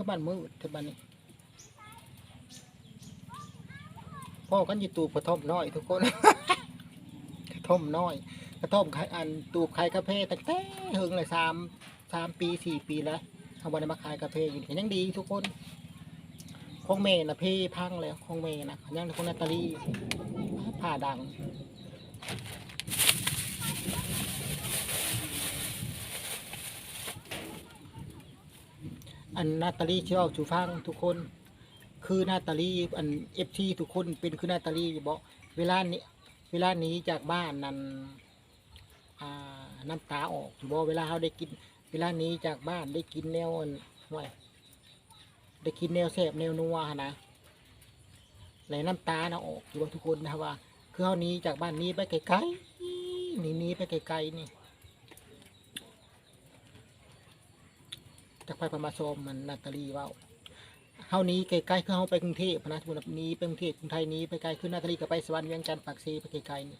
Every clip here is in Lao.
ບ້ານມືດແທ້ບາດນີ້ ພໍ້ກັນຢູ່ຕູບກະທ່ອມນ້ອຍທຸກຄົນ ກະທ່ອມນ້ອຍ ກະທ່ອມຂາຍ ອັນ ຕູບຂາຍກາເຟຕັ້ງແຕ່ເຫິງແລ້ວ ສາມ ສາມປີ ສີ່ປີແລ້ວ ເຮົາບໍ່ໄດ້ມາຂາຍກາເຟຢູ່ນີ້ ກະຍັງດີທຸກຄົນ ຂອງແມ່ນະເພພັງແລ້ວ ຂອງແມ່ນະ ຍັງແຕ່ຂອງນາຕາລີ ຜ້າດັງ. ອັນ ນາຕາລີ ຊິເວົ້າສູ່ຟັງທຸກຄົນ ຄືນາຕາລີ ອັນ ເອັຟຊີ ທຸກຄົນເປັນຄືນາຕາລີຢູ່ບໍ່? ເວລານີ້ ເວລາໜີຈາກບ້ານນັ້ນ ອ່າ ນ້ຳຕາອອກຢູ່ບໍ່? ເວລາເຮົາໄດ້ກິນ ເວລາໜີຈາກບ້ານໄດ້ກິນແນວ ອັນ ຫ້ວຍ ໄດ້ກິນແນວແຊບແນວນົວຫັ້ນນະ ແລະ ນ້ຳຕານະອອກຢູ່ບໍ່ທຸກຄົນ? ຖ້າວ່າ ຄືເຮົາໜີຈາກບ້ານ ໜີໄປໄກໆ ໜີ ໜີໄປໄກໆນີ້ ຈັກໃຜພາມາຊອມ ມັນນາຕາລີເວົ້າ ເຮົາໜີໄກໆ ຄືເຮົາໄປກຸງເທບຫັ້ນນະ ສົມມຸດໜີໄປກຸງເທບ ກຸງໄທ ໜີໄປໄກ ຄືນາຕາລີກະໄປສະຫວັນ ວຽງຈັນ ປາກເຊ ໄປໄກໆນີ້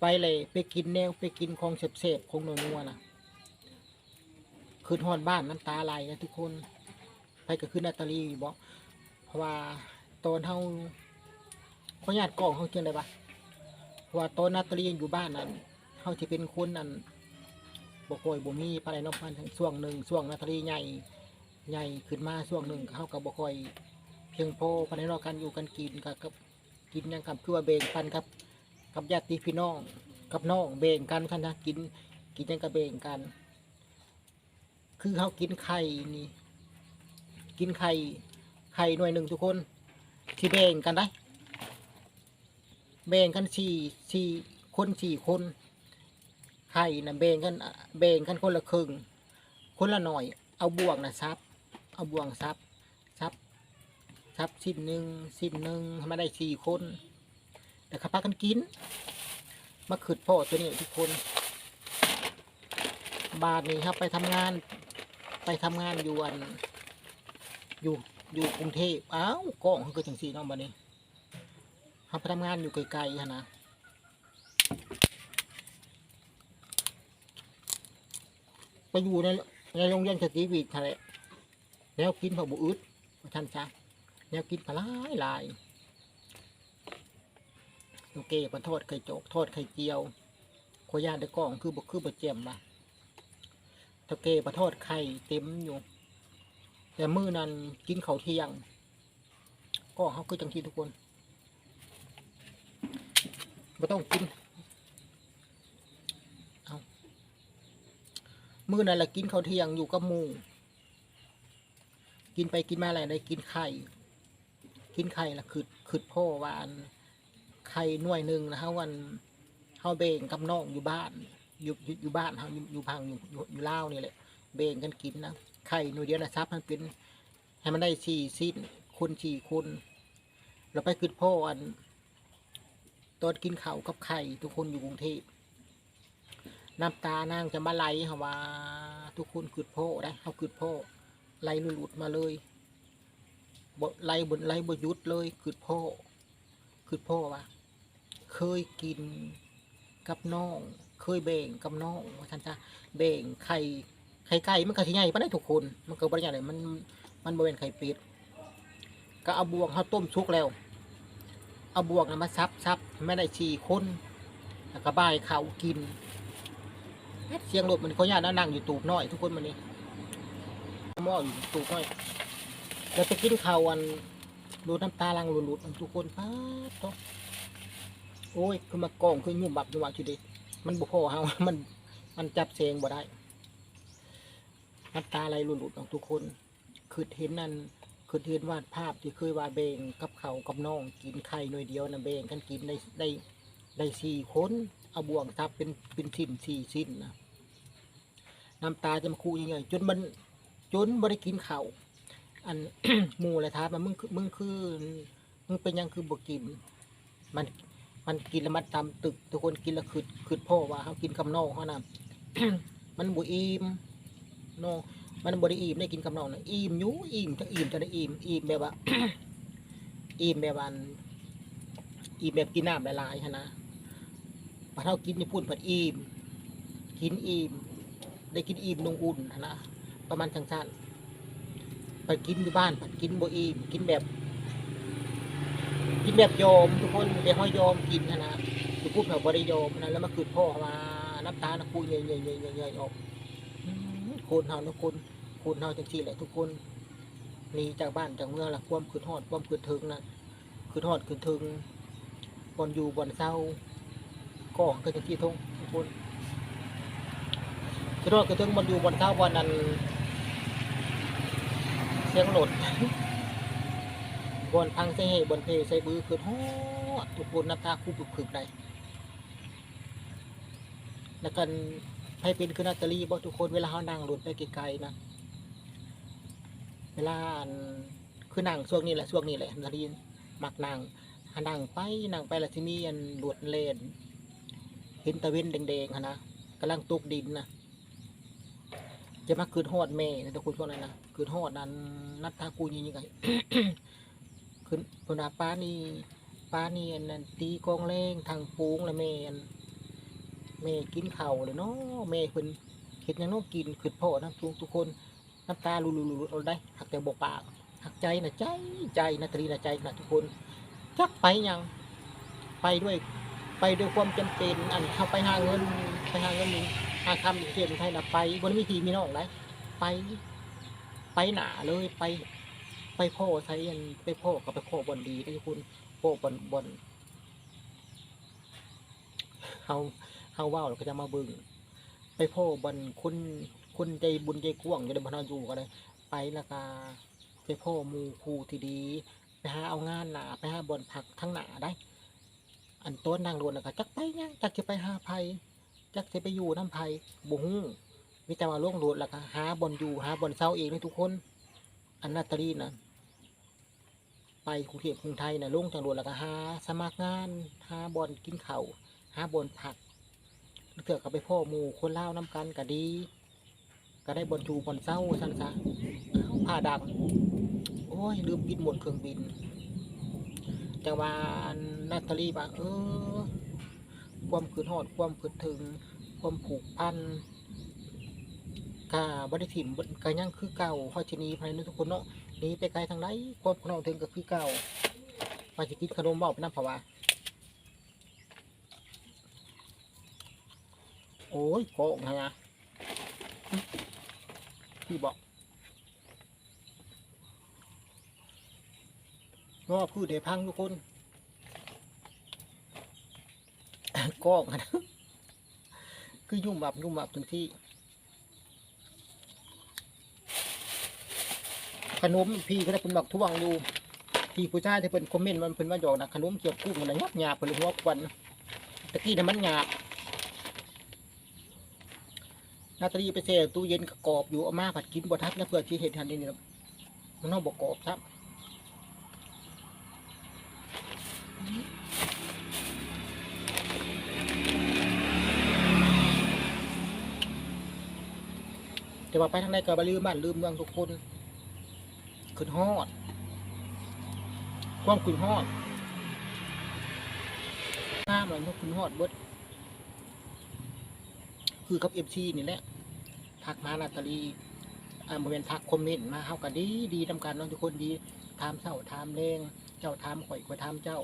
ໄປແລ້ວໄປກິນແນວ ໄປກິນຂອງແຊບໆ ຂອງນົວໆ ນະ ຄຶດຮອດບ້ານ ນ້ຳຕາໄຫຼນະທຸກຄົນ ໃຜກະຄືນາຕາລີຢູ່ບໍ່? ເພາະວ່າຕອນເຮົາ ຂໍອະນຸຍາດກ້ອງເຮົາຈັ່ງໃດວະ ເພາະວ່າຕອນນາຕາລີຍັງຢູ່ບ້ານນັ້ນ ເຮົາຊິເປັນຄົນ ອັນ ບໍ່ຄ່ອຍ ບໍ່ມີປານໃດເນາະ ຊ່ວງໜຶ່ງ ຊ່ວງນາຕາລີໃຫຍ່ ໃຫຍ່ຂຶ້ນມາຊ່ວງໜຶ່ງ ເຮົາກະບໍ່ຄ່ອຍພຽງພໍປານໃດເນາະ ການຢູ່ການກິນ ກະ ກະ ກິນຫຍັງກະຄືວ່າແບ່ງປັນກັບ ກັບຍາດຕິພີ່ນ້ອງ ກັບນ້ອງ ແບ່ງກັນຊັ້ນນະ ກິນ ກິນຫຍັງກະແບ່ງກັນ ຄືເຮົາກິນໄຂ່ນີ້ ກິນໄຂ່ ໄຂ່ໜ່ວຍໜຶ່ງທຸກຄົນ ຊິແບ່ງກັນໄດ໋ ແບ່ງກັນສີ່ ສີ່ຄົນ ສີ່ຄົນ ໄຂ່ນະແບ່ງກັນ ແບ່ງກັນຄົນລະເຄິ່ງ ຄົນລະໜ້ອຍ ເອົາບ່ວງນະສັບ ເອົາບ່ວງສັບ ສັບ ສັບຊິ້ນໜຶ່ງ ຊິ້ນໜຶ່ງ ໃຫ້ມັນໄດ້ສີ່ຄົນ ແລ້ວກະພາກັນກິນ ມາຄຶດພໍ້ໂຕນີ້ທຸກຄົນ ບາດນີ້ເຮົາໄປທຳງານ ໄປທຳງານຢູ່ ອັນ ຢູ່ ຢູ່ກຸງເທບ ອ້າວ ກ້ອງເຮົາຄືຈັ່ງຊີ້ເນາະ ບາດນີ້ ເຮົາໄປທຳງານຢູ່ໄກໆ ຫັ້ນນະ ໄປຢູ່ໃນ ໃນໂຮງຮຽນສະຕີວິດຫັ້ນແຫຼະ ແນວກິນເຂົາບໍ່ອຶດ ວ່າຊັ້ນຊະ ແນວກິນກະຫຼາຍໆ ເຖົ້າແກ່ເພິ່ນທອດໄຂ່ຈອກ ທອດໄຂ່ຈຽວ ຂ້ອຍຢ້ານແຕ່ກ້ອງຄືບໍ່ ຄືບໍ່ແຈ່ມວ່າ ເຖົ້າແກ່ເພິ່ນທອດໄຂ່ເຕັມຢູ່ ແຕ່ມື້ນັ້ນກິນເຂົ້າທ່ຽງ ກ້ອງເຮົາຄືຈັ່ງຊີ້ທຸກຄົນ ບໍ່ຕ້ອງກິນ ເອົາ ມື້ນັ້ນລະກິນເຂົ້າທ່ຽງຢູ່ກັບໝູ່ ກິນໄປກິນມາແລ້ວໄດ້ກິນໄຂ່ ກິນໄຂ່ລະຄຶດ ຄຶດພໍ້ວ່າ ອັນ ໄຂ່ໜ່ວຍໜຶ່ງນະ ເຮົາ ອັນ ເຮົາແບ່ງກັບນ້ອງຢູ່ບ້ານ ຢູ່ ຢູ່ ຢູ່ບ້ານເຮົາ ຢູ່ ຢູ່ພັງ ຢູ່ ຢູ່ ຢູ່ລາວນີ້ແຫຼະ ແບ່ງກັນກິນນະ ໄຂ່ໜ່ວຍດຽວນະ ສັບໃຫ້ມັນເປັນ ໃຫ້ມັນໄດ້ສີ່ຊິ້ນ ຄົນສີ່ຄົນ ລະໄປຄຶດພໍ້ ອັນ ຕອນກິນເຂົ້າກັບໄຂ່ ທຸກຄົນຢູ່ກຸງເທບ ນ້ຳຕານາງຈະມາໄຫຼ ເຮົາວ່າ ທຸກຄົນຄຶດພໍ້ໄດ໋ ເຮົາຄຶດພໍ້ ໄຫຼຫຼຸດໆມາເລີຍ ບໍ່ ໄຫຼບໍ່ ໄຫຼບໍ່ຢຸດເລີຍ ຄຶດພໍ້ ຄຶດພໍ້ວ່າ ເຄີຍກິນກັບນ້ອງ ເຄີຍແບ່ງກັບນ້ອງ ວ່າຊັ້ນຊະ ແບ່ງໄຂ່ ໄຂ່ໄກ່ມັນກະຊິໃຫຍ່ປານໃດທຸກຄົນ ມັນກະບໍ່ໄດ້ໃຫຍ່ໃດ໋ ມັນ ມັນບໍ່ແມ່ນໄຂ່ເປັດ ກະເອົາບ່ວງເຮົາຕົ້ມສຸກແລ້ວ ເອົາບ່ວງນະມາສັບ ສັບໃຫ້ມັນໄດ້ສີ່ຄົນ ລະກະບາຍເຂົ້າກິນ ເຮັດສຽງລົດ ມື້ນີ້ຂໍອະນຸຍາດນະ ນັ່ງຢູ່ຕູບນ້ອຍທຸກຄົນ ມື້ນີ້ ໝໍ້ຢູ່ຕູບນ້ອຍ ລະໄປກິນເຂົ້າ ອັນ ໂດນນ້ຳຕາຫຼັ່ງຫຼຸດໆ ທຸກຄົນ ປາດໂທ້ ໂອ້ຍ ຄືມາກ້ອງ ຄືຍຸບບັບຍຸບບັບຢູ່ເດ ມັນບໍ່ພໍ້ເຮົາ ມັນ ມັນຈັບແສງບໍ່ໄດ້ ນ້ຳຕາໄຫຼຫຼຸດໆ ທຸກຄົນ ຄຶດເຫັນອັນ ຄຶດເຫັນວາດພາບທີ່ເຄີຍວ່າແບ່ງກັບເຂົ້າກັບນ້ອງກິນ ໄຂ່ໜ່ວຍດຽວນະ ແບ່ງກັນກິນໄດ້ ໄດ້ ໄດ້ສີ່ຄົນ ເອົາບ່ວງສັບເປັນ ເປັນຊິ້ນສີ່ຊິ້ນນະ ນ້ຳຕາຈະມາຄຸໃຫຍ່ໆ ຈົນມັນ ຈົນບໍ່ໄດ້ກິນເຂົ້າ ອັນ ໝູ່ລະຖາມວ່າ ມຶງ ມຶງຄື ມຶງເປັນຫຍັງຄືບໍ່ກິນ ມັນ ມັນກິນລະມັນຕຳຕຶບ ທຸກຄົນ ກິນລະຄຶດ ຄຶດພໍ້ວ່າເຮົາກິນກັບນ້ອງເຮົານະ ມັນບໍ່ອີ່ມເນາະ ມັນບໍ່ໄດ້ອີ່ມໄດ໋ ກິນກັບນ້ອງນະ ອີ່ມຢູ່ ອີ່ມ ອີ່ມຈັ່ງໃດ ອີ່ມ ອີ່ມແບບວ່າ ອີ່ມແບບວ່າ ອີ່ມແບບກິນນ້ຳຫຼາຍໆ ຫັ້ນນະ ບັດເຮົາກິນຢູ່ພຸ້ນພັດອີ່ມ ກິນອີ່ມ ໄດ້ກິນອີ່ມນຸ່ງອຸ່ນຫັ້ນນະ ປະມານຈັ່ງຊັ້ນ ໄປກິນຢູ່ບ້ານ ພັດກິນບໍ່ອີ່ມ ກິນແບບ ກິນແບບຍອມທຸກຄົນ ແບບເຮົາຍອມກິນຫັ້ນນະ. ຢູ່ພຸ້ນເຮົາບໍ່ໄດ້ຍອມຫັ້ນນະ ແລ້ວມາຄຶດພໍ້ວ່າ ນ້ຳຕານະຄຸເຍີ້ຍໆໆໆອອກ. ອືມ ຄົນເຮົາເນາະ ຄົນ ຄົນເຮົາຈັ່ງຊີ້ແຫຼະທຸກຄົນ ໜີຈາກບ້ານຈາກເມືອງລະ ຄວາມຄຶດຮອດ ຄວາມຄຶດເຖິງນະ ຄຶດຮອດຄຶດເຖິງ ບ່ອນຢູ່ບ່ອນເຊົາ ກໍຄືຈັ່ງຊີ້ທຸກຄົນ ຄຶດຮອດຄຶດເຖິງບ່ອນຢູ່ບ່ອນເຊົາ ບ່ອນອັນ ສຽງລົດ ບ່ອນພັງໃສ່ເຮ່ ບ່ອນເພໃສ່ບື ຄຶດຮອດທຸກຄົນ ນ້ຳຕາຄຸບໆໄດ້. ແລ້ວກັນ ໃຜເປັນຄືນາຕາລີບໍ່ທຸກຄົນ ເວລາເຮົານັ່ງລົດໄປໄກໆນະ ເວລາອັນ ຄືນັ່ງຊ່ວງນີ້ແຫຼະ ຊ່ວງນີ້ແຫຼະ ນາຕາລີມັກນັ່ງ ຫານັ່ງໄປ ນັ່ງໄປແລ້ວຊິມີອັນລົດແລ່ນ ເຫັນຕາເວັນແດງໆຫັ້ນນະ ກຳລັງຕົກດິນນະ ຈະມາຄຶດຮອດແມ່ນະທຸກຄົນ ຊ່ວງນັ້ນນະ ຄຶດຮອດອັນ ນ້ຳຕາກູຍຍິງ ຂຶ້ນ ເພິ່ນວ່າ ປານນີ້ ປານນີ້ອັນນັ້ນ ຕີກອງແລງທັງໂປງລະແມ່ ແມ່ກິນເຂົ້າແລ້ວເນາະ ແມ່ເພິ່ນເຮັດຫຍັງເນາະກິນ ຄຶດພໍ້ນຳທຸກ ທຸກຄົນ ນ້ຳຕາຫຼຸດໆໆໄດ້ ຫາກແຕ່ບໍ່ປາກ ຫາກໃຈນະ ໃຈ ໃຈນາຕາລີນະ ໃຈນະທຸກຄົນ ຈັກໄປຫຍັງ ໄປດ້ວຍ ໄປດ້ວຍຄວາມຈຳເປັນ ອັນ ເຮົາໄປຫາເງິນ ໄປຫາເງິນຫາຄຳຢູ່ປະເທດໄທນະ ໄປ ບໍ່ໄດ້ມີພີ່ມີນ້ອງໃດ ໄປ ໄປໜ້າເລີຍ ໄປ ໄປພໍ້ໃສ ອັນ ໄປພໍ້ກໍໄປພໍ້ບ່ອນດີເດ້ທຸກຄົນ ພໍ້ບ່ອນ ບ່ອນ ເຮົາ ເຮົາເວົ້າແລ້ວເຂົາເຈົ້າມາເບິ່ງ ໄປພໍ້ບ່ອນຄົນ ຄົນໃຈບຸນໃຈກວ້າງຢູ່ໃນບ່ອນເຮົາຢູ່ກໍໄດ້ ໄປແລ້ວກະໄປພໍ້ໝູ່ຄູ່ທີ່ດີ ໄປຫາເອົາງານໜ້າ ໄປຫາບ່ອນພັກທາງໜ້າໄດ໋ ອັນຕອນນັ່ງລົດນະກະຈັກໄປຫຍັງ ຈັກຊິໄປຫາໃຜ ຈັກຊິໄປຢູ່ນຳໃຜ ບໍ່ຮູ້ ມີແຕ່ວ່າລົງລົດແລ້ວກະຫາບ່ອນຢູ່ ຫາບ່ອນເຊົາເອງເດ້ທຸກຄົນ ອັນນາຕາລີນະ ໄປກຸງເທບກຸງໄທນະ ລົງຈາກລົດແລ້ວກະຫາສະໝັກງານ ຫາບ່ອນກິນເຂົ້າ ຫາບ່ອນພັກ ລາງເທື່ອກະໄປພໍ້ໝູ່ຄົນລາວນຳກັນກະດີ ກະໄດ້ບ່ອນຢູ່ບ່ອນເຊົາວ່າຊັ້ນຊະ. ອ້າວ ຟ້າດັງ ໂອ້ຍ ລືມປິດໂໝດເຄື່ອງບິນ ຈັ່ງວ່າ ອັນນາຕາລີວ່າ ເອີ ຄວາມຄຶດຮອດ ຄວາມຄຶດເຖິງ ຄວາມຜູກພັນ ກະບໍ່ໄດ້ຖິ້ມ ກະຍັງຄືເກົ່າ ເຮົາຊິໜີໄປເນາະທຸກຄົນເນາະ ໜີໄປໄກທາງໃດ ຄວາມຄຶດຮອດເຖິງກະຄືເກົ່າ ວ່າຊິກິນຂະໜົມເວົ້າໄປນຳເຂົາວ່າ ໂອ້ຍ ກອງຫັ້ນນະ ຄືບອກ ງອພືດໃຫ້ພັງທຸກຄົນ ກ້ອງຫັ້ນ ຄືຫຍຸບຫວັບຫຍຸບຫວັບຈັ່ງຊີ້ ຂະໜົມພີ່ກໍໄດ້ເພິ່ນມັກທວງຢູ່ ທີ່ຜູ້ຊາຍທີ່ເພິ່ນຄອມເມັນມາ ເພິ່ນວ່າຢອກນະ ຂະໜົມຈຽບກຸ້ງຫັ້ນນະ ຫຍາບໆ ເພິ່ນເລີຍຫົວຄວັນ ຕະກີ້ນະມັນຫຍາບ. ນາຕາລີໄປແຊ່ຕູ້ເຢັນກໍກອບຢູ່ ເອົາມາພັດກິນບໍ່ທັນນະ ເພື່ອຊິເຮັດຫັ້ນນີ້ ມັນເຮົາບໍ່ກອບຊ້ຳ ແຕ່ວ່າໄປທາງໃດກໍບໍ່ລືມບ້ານລືມເມືອງທຸກຄົນ ຄຶດຮອດ ຄວາມຄຶດຮອດ ງາມແລ້ວຄຶດຮອດເບິດ ຄືກັບເອັຟຊີນີ້ແຫຼະ ທັກມານາຕາລີ ອ່າ ບໍ່ແມ່ນ ທັກຄອມເມັນມາ ເຮົາກໍດີ ດີນຳກັນເນາະທຸກຄົນ ດີ ຖາມເຊົ້າຖາມແລງ ເຈົ້າຖາມຂ້ອຍ ຂ້ອຍຖາມເຈົ້າ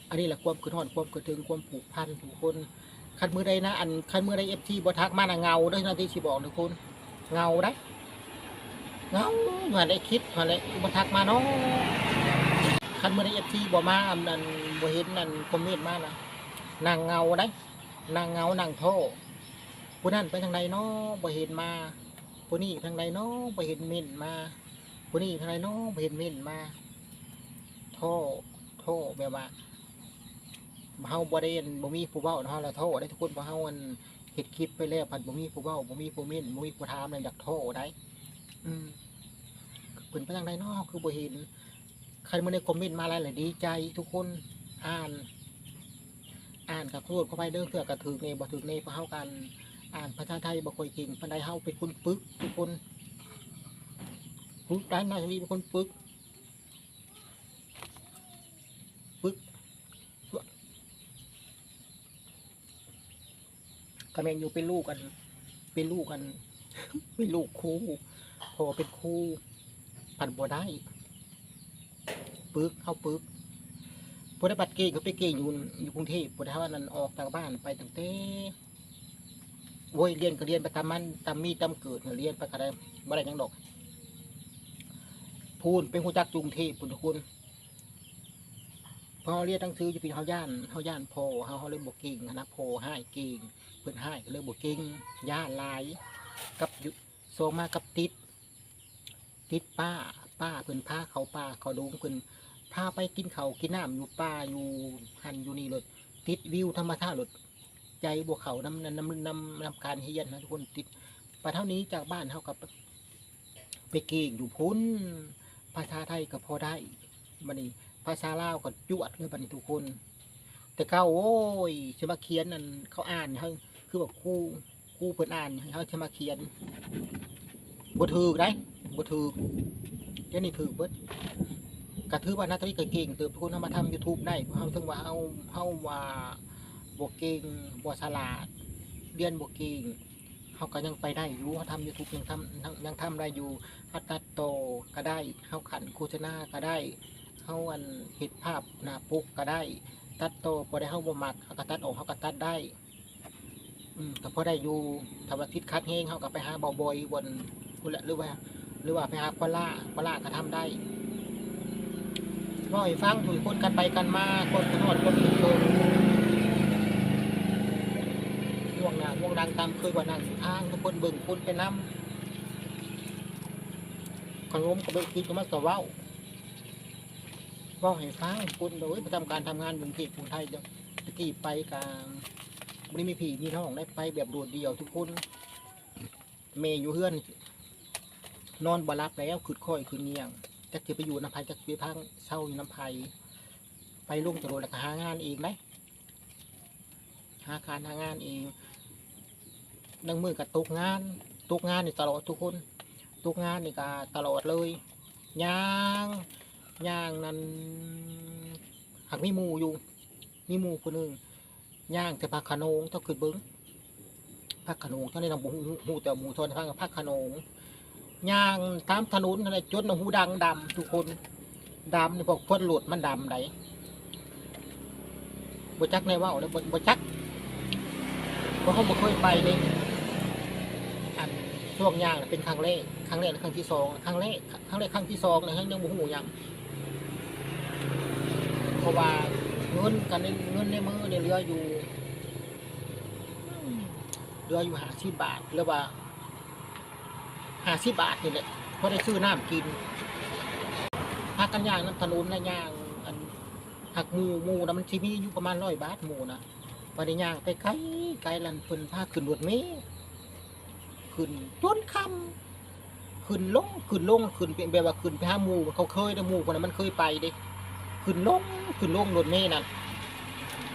ອັນນີ້ແຫຼະຄວາມຄຶດຮອດ ຄວາມຄຶດເຖິງ ຄວາມຜູກພັນທຸກຄົນ. ຄັນມື້ໃດນະ ອັນ ຄັນມື້ໃດເອັຟຊີບໍ່ທັກມານະ ເຫງົາເດີ້ນະ ທີ່ຊິບອກທຸກຄົນ ເຫງົາໄດ໋ ເຫງົາຢູ່ຫັ້ນແຫຼະ ຄິດຫັ້ນແຫຼະ ຄືບໍ່ທັກມາເນາະ. ຄັນມື້ໃດເອັຟຊີບໍ່ມາ ອັນ ອັນ ບໍ່ເຫັນ ອັນ ຄອມເມັນມານະ ນັ່ງເຫງົາໄດ໋ ນັ່ງເຫງົາ ນັ່ງທໍ້ ຜູ້ນັ້ນໄປທາງໃດນໍ ບໍ່ເຫັນມາ ຜູ້ນີ້ທາງໃດນໍ ບໍ່ເຫັນເມັ້ນມາ ຜູ້ນີ້ທາງໃດນໍ ບໍ່ເຫັນເມັ້ນມາ ທໍ້ ທໍ້ ແບບວ່າ ເຮົາບໍ່ໄດ້ ອັນ ບໍ່ມີຜູ້ເວົ້ານຳເຮົາລະທໍ້ໄດ໋ທຸກຄົນ ເພາະເຮົາ ອັນ ເຮັດຄລິບໄປແລ້ວ ພັດບໍ່ມີຜູ້ເວົ້າ ບໍ່ມີຜູ້ເມັ້ນ ບໍ່ມີຜູ້ຖາມ ລະຢາກທໍ້ໄດ໋ ອືມ ເພິ່ນໄປທາງໃດນໍ ຄືບໍ່ເຫັນ. ຄັນມື້ໃດຄອມເມັນມາຫຼາຍລະດີໃຈທຸກຄົນ ອ່ານ ອ່ານກໍຂໍໂທດຂໍອະໄພເດີ້ ເທື່ອກໍຖືກແດ່ບໍ່ຖືກແດ່ ເພາະເຮົາກໍ ອ່ານ ອ່ານພາສາໄທບໍ່ຄ່ອຍເກັ່ງປານໃດ ເຮົາເປັນຄົນປຶກທຸກຄົນ ປຶກໄດ໋ ນາຕາລີເປັນຄົນປຶກ ປຶກ ກໍແມ່ນຢູ່ ເປັນລູກ ອັນ ເປັນລູກ ອັນ ເປັນລູກຄູ ພໍ່ເປັນຄູ ພັດບໍ່ໄດ້ ປຶກ ເຮົາປຶກ. ຜູ້ໃດບັດເກັ່ງກໍໄປເກັ່ງຢູ່ ຢູ່ກຸງເທບ ຜູ້ໃດເຮົາອັນນັ້ນ ອອກຈາກບ້ານໄປຕັ້ງແຕ່ ໂອ້ຍ ຮຽນກໍຮຽນໄປຕາມມັນ ຕາມມີຕາມເກີດ ຮຽນໄປກໍໄດ້ ບໍ່ໄດ້ຫຍັງດອກ. ພຸ້ນ ໄປຮູ້ຈັກຢູ່ກຸງເທບພຸ້ນທຸກຄົນ. ພໍເຮົາຮຽນໜັງສືຢູ່ພີ້ ເຮົາຢ້ານ ເຮົາຢ້ານພໍ່ເຮົາ ເຮົາເລີຍບໍ່ເກັ່ງຫັ້ນນະ. ພໍ່ຮ້າຍເກັ່ງ ເພິ່ນຮ້າຍກໍເລີຍບໍ່ເກັ່ງ ຢ້ານຫຼາຍ. ກັບຢູ່ ສອງມາກັບຕິດ ຕິດປ້າ ປ້າເພິ່ນພາເຂົ້າປ່າເຂົ້າດົງ ເພິ່ນພາໄປກິນເຂົ້າກິນນ້ຳຢູ່ປ່າຢູ່ຫັ້ນຢູ່ນີ້ໂລດ ຕິດວິວທຳມະຊາດໂລດ. ໃຈບໍ່ເຂົ້ານຳ ນຳ ນຳ ນຳ ນຳການຮຽນນະທຸກຄົນ ຕິດ. ບັດເຮົາໜີຈາກບ້ານ ເຮົາກໍໄປ ໄປເກັ່ງຢູ່ພຸ້ນ ພາສາໄທກໍພໍໄດ້. ບັດນີ້ພາສາລາວກໍຈວດເລີຍບັດນີ້ທຸກຄົນ. ແຕ່ເກົ່າ ໂອ້ຍ ຊິມາຂຽນ ອັນ ເຂົາອ່ານໃຫ້ເຮົາ ຄືວ່າຄູ ຄູເພິ່ນອ່ານໃຫ້ເຮົາ ຊິມາຂຽນ ບໍ່ຖືກໃດ໋ ບໍ່ຖືກ. ດຽວນີ້ຖືກເບິດ. ກໍຖືວ່ານາຕາລີກໍເກັ່ງເຕີບ ທຸກຄົນ. ເຮົາມາທຳຢູທູບໄດ້ ເຮົາເຖິງວ່າເຮົາ ເຮົາວ່າບໍ່ເກັ່ງ ບໍ່ສະຫຼາດ ຮຽນບໍ່ເກັ່ງ ເຮົາກໍຍັງໄປໄດ້ຢູ່. ເຮົາທຳຢູທູບຍັງທຳ ຍັງ ຍັງທຳໄດ້ຢູ່. ເຮົາຕັດຕໍ່ກໍໄດ້ ເຮົາຂັ້ນໂຄສະນາກໍໄດ້ ເຮົາ ອັນ ເຮັດພາບໜ້າປົກກໍໄດ້. ຕັດຕໍ່ ບໍ່ໄດ້ ເຮົາບໍ່ມັກ ເຮົາກໍຕັດອອກ ເຮົາກໍຕັດໄດ້. ອືມ ກໍພໍໄດ້ຢູ່. ຖ້າວ່າຕິດຂັດແຮງ ເຮົາກໍໄປຫາເບົາບອຍບ່ອນພຸ້ນລະ ຫຼືວ່າ ຫຼືວ່າໄປຫາຄວາລ່າ ຄວາລ່າກໍທຳໄດ້. ເວົ້າໃຫ້ຟັງ ທຸກຄົນກັນໄປກັນມາ ຄົນກັນຮອດຄົນກັນໂຊນ ຫ່ວງໜ້າຫ່ວງຫຼັງ ຕາມເຄີຍວ່ານັ່ງສຸທາງ ທຸກຄົນເບິ່ງຄົນໄປນຳ. ຂະໜົມກໍບໍ່ກິນ ກໍມັນກໍເວົ້າ ເວົ້າໃຫ້ຟັງ. ຄົນໂດຍປະຈຳການທຳງານຢູ່ເຂດກາງເມືອງໄທ ແຕ່ກີ້ໄປກະບໍ່ໄດ້ມີພີ່ມີນ້ອງໄດ໋ ໄປແບບໂດດດ່ຽວທຸກຄົນ. ແມ່ຢູ່ເຮືອນ ນອນບໍ່ຫຼັບແລ້ວ ຄຶດຄ້ອຍຄຶດງ່ຽງ ຈັກຊິໄປຢູ່ນຳໃຜ ຈັກຊິໄປພັງເຊົາຢູ່ນຳໃຜ. ໄປລົງຈະໂດດແລ້ວກໍຫາງານເອງໄດ໋ ຫາການຫາງານເອງ. ບາງມື້ກໍຕົກງານ ຕົກງານນີ້ຕະຫຼອດທຸກຄົນ ຕົກງານນີ້ກໍຕະຫຼອດເລີຍ. ຍ່າງ ຍ່າງນັ້ນ ຫາກມີໝູ່ຢູ່ ມີໝູ່ຜູ້ໜຶ່ງ ຍ່າງແຕ່ພະຂະໂໜງ ເຈົ້າຄິດເບິ່ງ ພະຂະໂໜງ ເຈົ້ານີ້ນຳບໍ່ຮູ້ ຮູ້ແຕ່ໝູ່ຊອນໃຫ້ຟັງ ພະຂະໂໜງ. ຍ່າງຕາມຖະໜົນຫັ້ນແຫຼະ ຈົນຫູດັງດຳທຸກຄົນ. ດຳນີ້ ພວກຄວັນລົດມັນດຳໃດ໋ ບໍ່ຈັກແນວເວົ້າເລີຍ ບໍ່ ບໍ່ຈັກ ເພາະເຮົາບໍ່ເຄີຍໄປເດ້. ອັນ ຊ່ວງຍ່າງນະເປັນຄັ້ງແລກ ຄັ້ງແລກ ແລະ ຄັ້ງທີສອງ ຄັ້ງແລກ ຄັ້ງແລກ ຄັ້ງທີສອງນະ ຍັງ ຍັງບໍ່ຮູ້ຫຍັງ ເພາະວ່າເງິນກັນ ເງິນໃນມືນີ້ເຫຼືອຢູ່ ເຫຼືອຢູ່ຫ້າສິບບາດ ຫຼືວ່າຫ້າສິບບາດນີ້ແຫຼະ ພໍໄດ້ຊື້ນ້ຳກິນ. ພາກັນຍ່າງນຳຖະໜົນນະ ຍ່າງ ອັນ ຫາກໝູ່ ໝູ່ນະມັນຊິມີຢູ່ປະມານຮ້ອຍບາດ ໝູ່ນະ. ບັດນີ້ຍ່າງໄປໄກ ໄກ ແລ້ວເພິ່ນພາຂຶ້ນລົດເມ ຂຶ້ນຈົນຄ່ຳ ຂຶ້ນລົງ ຂຶ້ນລົງ ຂຶ້ນເປັນແບບວ່າຂຶ້ນໄປຫາໝູ່ ເຂົາເຄີຍເດ້ ໝູ່ຄົນນັ້ນມັນເຄີຍໄປເດ້ ຂຶ້ນລົງ ຂຶ້ນລົງລົດເມນັ້ນ.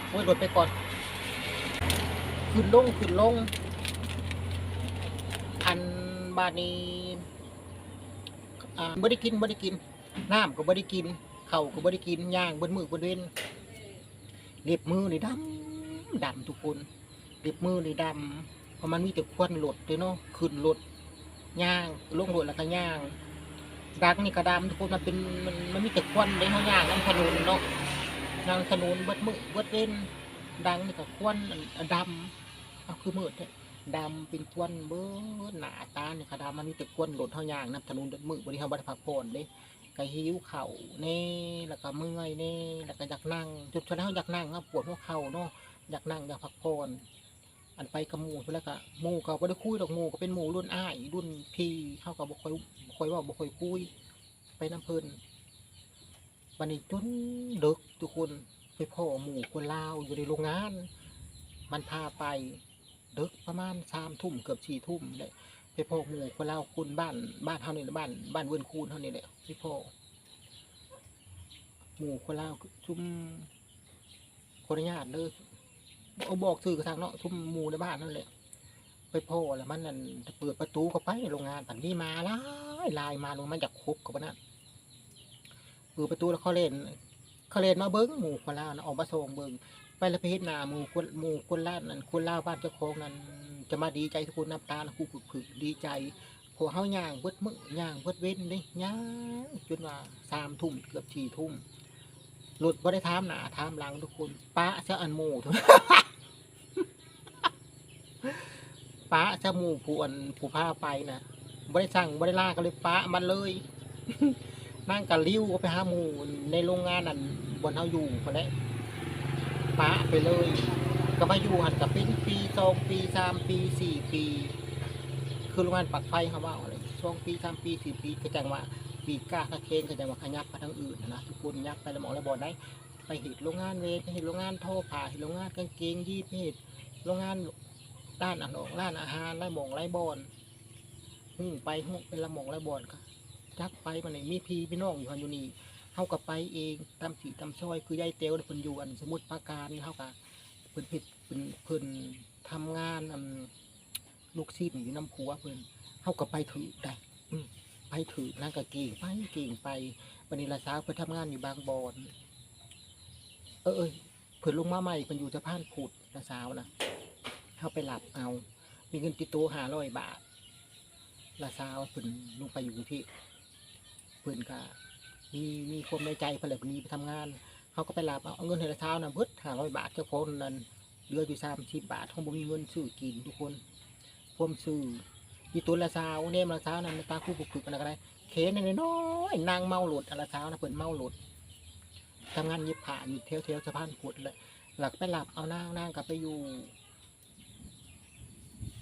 ໂອ້ຍ ລົດໄປກ່ອນ ຂຶ້ນລົງ ຂຶ້ນລົງ. ອັນ ບາດນີ້ ອ່າ ບໍ່ໄດ້ກິນ ບໍ່ໄດ້ກິນ ນ້ຳກໍບໍ່ໄດ້ກິນ ເຂົ້າກໍບໍ່ໄດ້ກິນ ຍ່າງເບິດມື້ເບິດເວັນ. ເລັບມືນີ້ດຳ ດຳທຸກຄົນ ເລັບມືນີ້ດຳ ເພາະມັນມີແຕ່ຄວັນລົດເດ້ເນາະ ຂຶ້ນລົດ ຍ່າງ ລົງລົດແລ້ວກໍຍ່າງ. ດັງນີ້ກໍດຳທຸກຄົນ ມັນເປັນ ມັນ ມັນມີແຕ່ຄວັນເດ້ ເຮົາຍ່າງນຳຖະໜົນເນາະ ຍ່າງຖະໜົນເບິດມື້ເບິດເວັນ. ດັງນີ້ກໍຄວັນ ອັນ ດຳ ເອົາ ຄືມືດແທ້ ດຳເປັນຄວັນເບິດ ໜ້າຕານີ້ກໍດຳ ມັນມີແຕ່ຄວັນລົດ ເຮົາຍ່າງນຳຖະໜົນເບິດມື້ ບັດນີ້ເຮົາບໍ່ໄດ້ພັກຜ່ອນເດ້. ກໍຫິວເຂົ້າແດ່ ແລ້ວກໍເມື່ອຍແດ່ ແລ້ວກໍຢາກນັ່ງ ຈຸດເທົ່າໃດເຮົາຢາກນັ່ງ ເຮົາປວດຫົວເຂົ່າເນາະ ຢາກນັ່ງ ຢາກພັກຜ່ອນ. ອັນໄປກັບໝູ່ພຸ້ນແລ້ວກໍ ໝູ່ກໍບໍ່ໄດ້ຄຸຍດອກ ໝູ່ກໍເປັນໝູ່ລຸ້ນອ້າຍລຸ້ນພີ່ ເຮົາກໍບໍ່ຄ່ອຍ ບໍ່ຄ່ອຍເວົ້າ ບໍ່ຄ່ອຍຄຸຍ ໄປນຳເພິ່ນ. ບັດນີ້ຈົນເດິກທຸກຄົນ ໄປພໍ້ໝູ່ຄົນລາວຢູ່ໃນໂຮງງານ ມັນພາໄປ ເດິກປະມານສາມທຸ່ມ ເກືອບສີ່ທຸ່ມແຫຼະ ໄປພໍ້ໝູ່ຄົນລາວ ຄົນບ້ານ ບ້ານເຮົານີ້ແຫຼະ ບ້ານ ບ້ານເວີນຄູນເຮົານີ້ແຫຼະ ໄປພໍ້ໝູ່ຄົນລາວ ຊຸມ ຂໍອະນຸຍາດເດີ ບໍ່ ບອກຊື່ກໍຊ່າງເນາະ ຊຸມໝູ່ໃນບ້ານນັ້ນແຫຼະ. ໄປພໍ້ແລ້ວມັນນັ້ນ ເປີດປະຕູເຂົ້າໄປໃນໂຮງງານ ພັດມີໝາຫຼາຍ ຫຼາຍ ໝາລົງມາຢາກຄົບເຂົ້າໄປນັ້ນ ເປີດປະຕູແລ້ວເຂົາແລ່ນ ເຂົາແລ່ນມາເບິ່ງ ໝູ່ຄົນລາວນະ ອອກມາສ່ອງເບິ່ງ ໄປແລ້ວໄປເຫັນໜ້າໝູ່ຄົນ ໝູ່ຄົນລາວນັ້ນ ຄົນລາວບ້ານເຈົ້າຂອງນັ້ນ ຈະມາດີໃຈທຸກຄົນ ນ້ຳຕານະຄຸກໆ ດີໃຈ. ພວກເຮົາຍ່າງເບິດມື້ ຍ່າງເບິດເວັນເດ້ ຍ່າງຈົນວ່າສາມທຸ່ມ ເກືອບສີ່ທຸ່ມ ລົດບໍ່ໄດ້ຖາມໜ້າຖາມຫຼັງທຸກຄົນ ປະຊະອັນໝູ່ ປະຊະໝູ່ຜູ້ອັນ ຜູ້ພາໄປນະ ບໍ່ໄດ້ສັ່ງບໍ່ໄດ້ລາ ກໍເລີຍປະມັນເລີຍ. ນາງກໍລິ້ວອອກໄປຫາໝູ່ໃນໂລງງານນັ້ນ ບ່ອນເຮົາຢູ່ພຸ້ນແຫຼະ ປະໄປເລີຍ. ກໍມາຢູ່ຫັ້ນກໍເປັນປີ ສອງປີ ສາມປີ ສີ່ປີ ຄືໂລງງານປາກໄຟເຮົາເວົ້າຫັ້ນແຫຼະ ສອງປີ ສາມປີ ສີ່ປີ ກໍຈັ່ງວ່າປີກກ້າກະເຄງ ກໍຈັ່ງວ່າຂະຫຍັບໄປທາງອື່ນຫັ້ນນະ ທຸກຄົນ ຫຍັບໄປຫຼາຍໝ່ອງຫຼາຍບ່ອນໄດ໋ ໄປເຮັດໂລງງານແວນ ໄປເຮັດໂລງງານທໍຜ້າ ເຮັດໂລງງານກາງເກງຢີນ ໄປເຮັດໂລງງານ ຮ້ານອາ ຮ້ານອາຫານຫຼາຍໝ່ອງຫຼາຍບ່ອນ ຮູ້ໄປຮູ້ເປັນລະໝ່ອງລະບ່ອນ ກໍຈັກໄປ. ບັດນີ້ມີພີ່ມີນ້ອງຢູ່ຫັ້ນຢູ່ນີ້ ເຮົາກໍໄປເອງຕາມທີ່ຕາມຊອຍ ຄືຍາຍແຕວເພິ່ນຢູ່ອັນສະມຸດປາການ ເຮົາກໍ ເພິ່ນເຮັດ ເພິ່ນ ເພິ່ນທຳງານອັນລູກຊີ້ນຢູ່ນຳຜົວເພິ່ນ ເຮົາກໍໄປຖືກໄດ໋ ອື ໄປຖືກ ນາງກໍເກ່ງໄປເກ່ງໄປ. ບັດນີ້ຫຼານສາວເພິ່ນທຳງານຢູ່ບາງບ່ອນ ເອີ ເອີ ເພິ່ນລົງມາໃໝ່ ເພິ່ນຢູ່ສະພານພຸດ ຫຼານສາວນະ ເຮົາໄປຮັບເອົາ ມີເງິນຕິດໂຕຫ້າຮ້ອຍບາດ ຫຼານສາວເພິ່ນລົງໄປຢູ່ກຸງເທບ ເພິ່ນກະມີ ມີຄວາມໃນໃຈເພິ່ນແຫຼະ ເພິ່ນໜີໄປທຳງານ ເຮົາກໍໄປຮັບເອົາ ເອົາເງິນໃຫ້ຫຼານສາວນະເບິດຫ້າຮ້ອຍບາດ ເຈົ້າຂອງນັ້ນເຫຼືອຢູ່ສາມສິບບາດ ເຮົາບໍ່ມີເງິນຊື້ກິນທຸກຄົນ. ຄວາມຊື່ ອີຕົນຫຼານສາວ ແນມຫຼານສາວນັ້ນ ຕາຄູຜຶກໆ ອັນນັ້ນກໍໄດ້ ແຂນນ້ອຍໆ ນາງເມົາລົດ ອັນຫຼານສາວນະ ເພິ່ນເມົາລົດ ທຳງານເຢັບຜ້າຢູ່ແຖວ ແຖວສະພານພຸດແຫຼະ ແລ້ວກໍໄປຮັບເອົານາງ ນາງກໍໄປຢູ່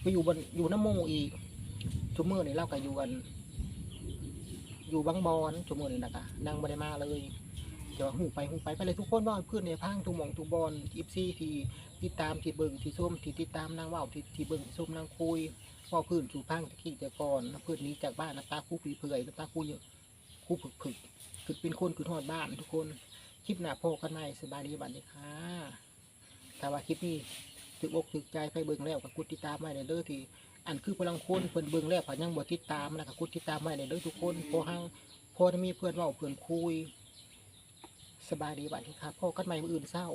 ໄປຢູ່ບ່ອນ ຢູ່ນຳໝູ່ອີກ. ຊຸມມື້ນີ້ລາວກໍຢູ່ອັນ ຢູ່ບາງບ່ອນ ຊຸມມື້ນີ້ນະກະນາງບໍ່ໄດ້ມາເລີຍ ແຕ່ວ່າຮູ້ໄປຮູ້ໄປ ໄປເລີຍທຸກຄົນ ເວົ້າໃຫ້ເພື່ອນໄດ້ຟັງທຸກໝ່ອງທຸກບ່ອນ ເອັຟຊີ ທີ່ຕິດຕາມ ທີ່ເບິ່ງ ທີ່ຊົມ ທີ່ຕິດຕາມນາງເວົ້າ ທີ່ ທີ່ເບິ່ງທີ່ຊົມນາງຄຸຍ ເວົ້າພື້ນສູ່ຟັງແຕ່ກີ້ແຕ່ກ່ອນ ນຳເພິ່ນໜີຈາກບ້ານ ນຳຕາຄູເປື່ອຍໆ ນຳຕາຄູ ຄູຜຶກໆ ຄືເປັນຄົນຄຶດຮອດບ້ານທຸກຄົນ. ຄລິບໜ້າພໍ້ກັນໃໝ່ ສະບາຍດີ ສະບາຍດີຄ່ະ. ຖ້າວ່າຄລິບນີ້ຖືກອົກຖືກໃຈ ໃຜເບິ່ງແລ້ວກໍກົດຕິດຕາມໄວ້ແດ່ເດີ ທີ່ ອັນຄືຜູ້ລາງຄົນເພິ່ນເບິ່ງແລ້ວ ເພິ່ນຍັງບໍ່ຕິດຕາມນະ ກໍກົດຕິດຕາມໄວ້ແດ່ເດີທຸກຄົນ ພໍຮັ່ງ ພໍໄດ້ມີເພື່ອນເວົ້າເພື່ອນຄຸຍ. ສະບາຍດີ ສະບາຍດີຄ່ະ ພໍ້ກັນໃໝ່ມື້ອື່ນເຊົ້າ.